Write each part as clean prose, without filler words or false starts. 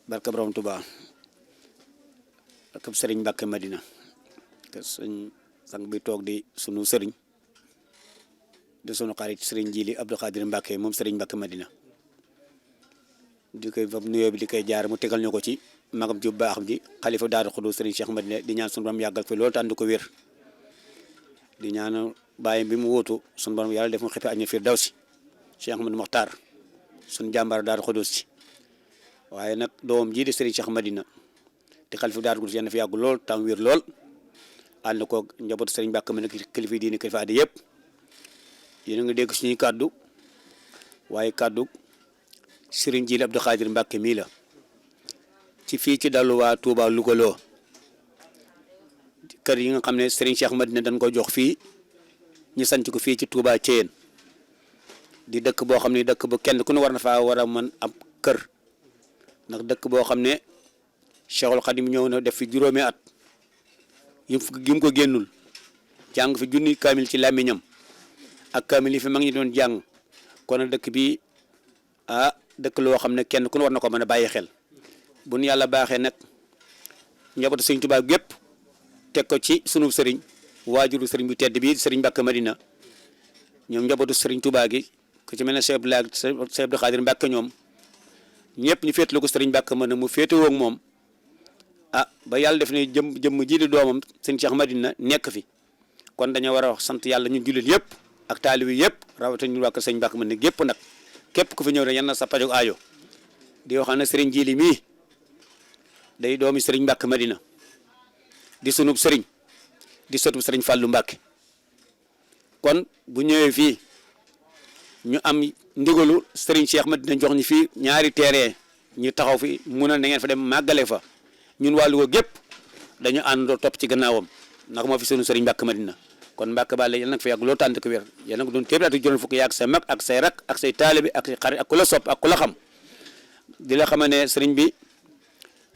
barka borom Tuubaa ak sëriñ Mbàkke Madina ke suñ sang bi toog di sunu sëriñ di sunu xarit sëriñ Jili Abdou Khadir Mbàkke moom sëriñ Mbàkke Madina di koy fam nuyoo bi di koy jaar mu tegal ñu ko ci magam ju baax ji xalifa Daaru Xudoos sëriñ Cheikh Madina di ñaan sunu borom yàggal fi loolu tànn ko wér di ñaan bàyyi bi mu wóotu sunu borom yàlla def mu xëppe añu firdawsi Cheikh Ahmadou Mokhtar sunu jàmbaar Daaru Xudoos ci waaye nag doomam jii di sëriñ Cheikh Madina di xalifa Daaru Xudoos yàlla na fi yàgg lool tam wér lool ànd ko njabootu sëriñ Mbàkke Madina kilifa diini kilifa aada yëpp yéen a ngi dégg suñuy kàddu waaye kàddu sëriñ Jili Abdou Khadir Mbàkke mii la ci fii ci dalu waa Touba Louga loo kër yi nga xam ne sëriñ Cheikh Madina dañ ko jox fii ñu sanc ko fii ci Touba Thièyène di dëkk boo xam ne dëkk bu kenn ku ne war na faa war a mën am kër ndax dëkk boo xam ne Cheikhul Khadim ñëw na def fi juróomi at yi mu ko génnul jàng fi junni kaamil ci làmmiñam ak kaamil yi fi mag ñi doon jàng kon dëkk bi dëkk loo xam ne kenn ku ne war na ko mën a bàyyi xel bu nu yàlla baaxee nag njabootu sëriñ Tuubaa gépp teg ko ci sunu sëriñ waajuru sëriñ bu tedd bi sëriñ Mbàkke Madina ñoom njabootu sëriñ Tuubaa gi ku ci mel ne Cheikh Abdou Khadir Mbàkke ñoom ñëpp ñu féetlu ko sëriñ Mbàkke Madina mu féetewoo ak moom ba yàlla def ne jëmm ji di doomam sëriñ Cheikh Madina nekk fi kon dañoo war a wax sant yàlla ñun jullit yëpp ak taalibe yëpp rawatina ñu waa kër sëriñ Mbàkke Madina gépp nag képp ku fi ñëw rek yan na sa pajog aajo di wax ne sëriñ Jili mii day doomi sëriñ Mbàkke Madina di sunub sëriñ di sëtub sëriñ Fàllu Mbàkke kon bu ñëwee fii ñu am ndigalu sëriñ Cheikh Madina jox ñu fii ñaari terrain ñu taxaw fi mun a na ngeen fa dem màggale fa ñun wàllu ko gépp dañu àndoo topp ci gannaawam ndax moo fi sunu sëriñ Mbàkke Madina kon Mbàkke Balla yal nag fa yàgg loo tànt ko wér yal nag doon téeméer ak juróom fukki yaag say mag ak say rak ak say taalibe ak say xarit ak ku la sopp ak ku la xam di la xama ne sëriñ bi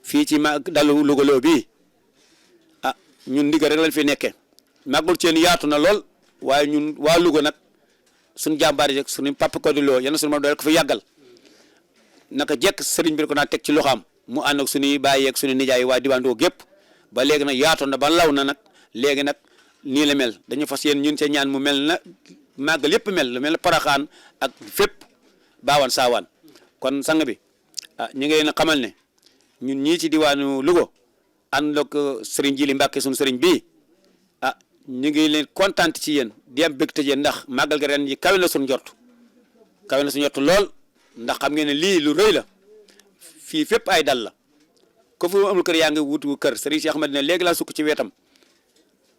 fii ci dalu lugaloo bii ñun ndigal rek lañ fi nekkee màggul ceen yaatu na lool waaye ñun waa Louga nag suñu jàmbaar yi rek suñu papa ko di loo yal na suñu doole ko fi yàggal naka jekk sëriñ bi ko naa teg ci loxaam mu ànd ak suñuy baay ak suñu nijaay waa diwaandoo gépp ba léegi nag yaatoon na ba law na nag léegi nag nii la mel dañu fas yéen ñun ca ñaan mu mel na màggal yëpp mel lu mel na Porokhane ak fépp baawaan saawaan kon sang bi ñu ngi leen xamal ne ñun ñii ci diwaanu Louga ànd ak sëriñ Jili Mbàkke suñu sëriñ bii ñu ngi leen kontaan ci yéen di am bégte yéen ndax màggal ga ren yi kawe na suñu njort kawe na suñu njort lool ndax xam ngeen ne lii lu rëy la fii fépp ay dal la ko fu amul kër yaa ngi wutu kër sëriñ Cheikh Madina léegi laa sukk ci wetam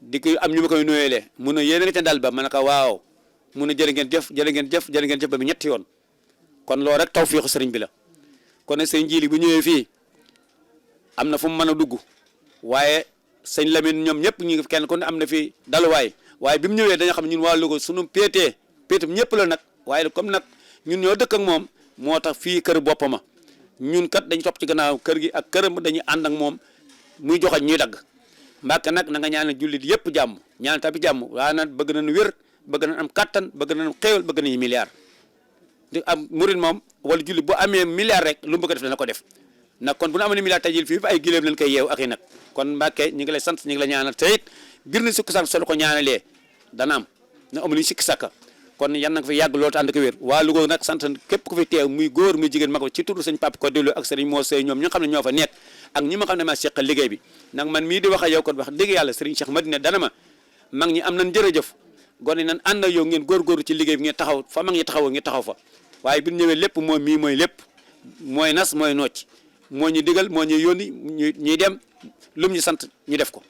di ko am ñu ma koy nuyeele mun a yéen a nga ca dal ba ma ne ko waaw mun a jërë ngeen jëf jërë ngeen jëf jërë ngeen jëf ba mu ñetti yoon kon loolu rek tawfiixu sëriñ bi la kon nag sëriñ Jili bu ñëwee fii am na fu mu mën a dugg waaye sëñ Lamine ñoom ñëpp ñu ngi kenn ku ne am na fi daluwaay waaye bi mu ñëwee dañoo xam ñun waa Louga sunu péetam ñëpp la nag waaye comme nag ñun ñoo dëkk ak moom moo tax fii kër boppama ñun kat dañu topp ci gannaaw kër gi ak këram dañuy ànd ak moom muy joxañ ñuy dagg Mbàkke nag na nga ñaanal jullit yëpp jàmm ñaanal tamit jàmm waaye nag bëgg nañu wér bëgg nañ am kattan bëgg nañ xéewal bëgg nañu milliard di am murid moom wala jullit bu amee milliard rek lu mu bëgg a def dana ko def nag kon bu ñu amoon milliard tey jii fii ay gileem lañ koy yeew ak i nag kon Mbàkke ñu ngi lay sant ñu ngi la ñaanal te it gir na sukk sant solo ko ñaanalee dana am na amul ñu sikki sàkka kon yan nag fa yàgg loolu te ànd ko wér waa Louga nag sant képp ku fi teew muy góor muy jigéen mag ci turu sëñ Pape ko déglu ak sëriñ moo sey ñoom ñi nga xam ne ñoo fa nekk ak ñi ma xam ne maa seqal liggéey bi nag man mii di wax ak yow kon wax dëgg yàlla sëriñ Cheikh Madina dana ma mag ñi am nañ jërëjëf gone nan ànd ak yow ngeen góorgóorlu ci liggéey bi ngeen taxaw fa mag ñi taxawoo ngeen taxaw fa waaye bi ñëwee lépp moom mii mooy lépp mooy nas mooy nocc moo ñu digal moo ñuy yónni ñuy dem lum ñu sant ñu def ko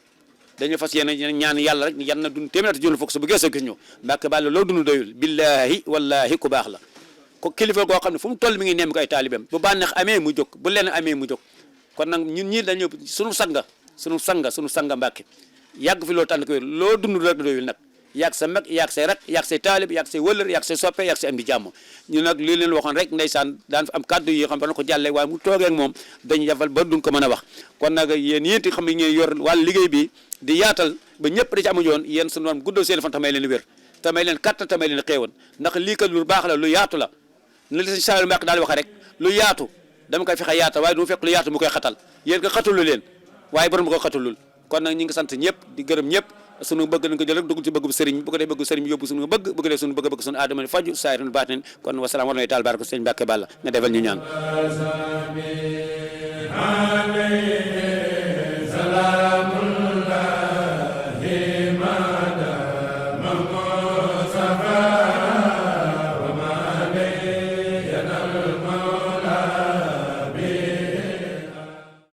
dañu fas yéene ñaan yàlla rek yan na dund téeméer at juróom fukk su bu geesoo gis ñu Mbàkke Bàlla loo dund doyul billahi wallahi ku baax la ko kilifa goo xam ne fu mu toll mi ngi nemm ko ay taalibeem bu bànneex amee mu jóg bu leen amee mu jóg kon nag ñun ñii dañu sunu sanga Mbàkke yàgg fi loolu tànn ko wér loo dund rek doyul nag yàgg sa mag yàgg say rak yàgg say taalib yàgg say wëllër yàgg say soppe yàgg say am di jàmm ñu nag lii leen waxoon rek ndeysaan daan fi am kàddu yi xam dana ko jàllee waaye mu toogee ak moom dañu jafal ba duñ ko mën a wax kon nag yéen yéenti xam ne ngeen yor wàllu liggéey bi di yaatal ba ñëpp da ci amu yoon yéen sunu am guddal seen fan tamay leen wér tamay leen kattan tamay leen xéewan ndax lii kat lu baax la lu yaatu la li sëñ Saliou Mbacke daal waxe rek lu yaatu dama koy fexe yaatal waaye du mu fekk lu yaatu mu koy xatal yéen ko xatalu leen waaye borom ko xatalul kon nag ñi ngi sant ñëpp di gërëm ñëpp sunu bëgg nañ ko jël rek dugg ci bëgg bu sëriñ bu ko dee bëgg sëriñ yóbbu sunu bëgg bëgg dee sunu bëgg sunu aadama faju saayir baatin kon wasalaam war na taal barke sëriñ Mbacke Balla nga defal ñu ñaan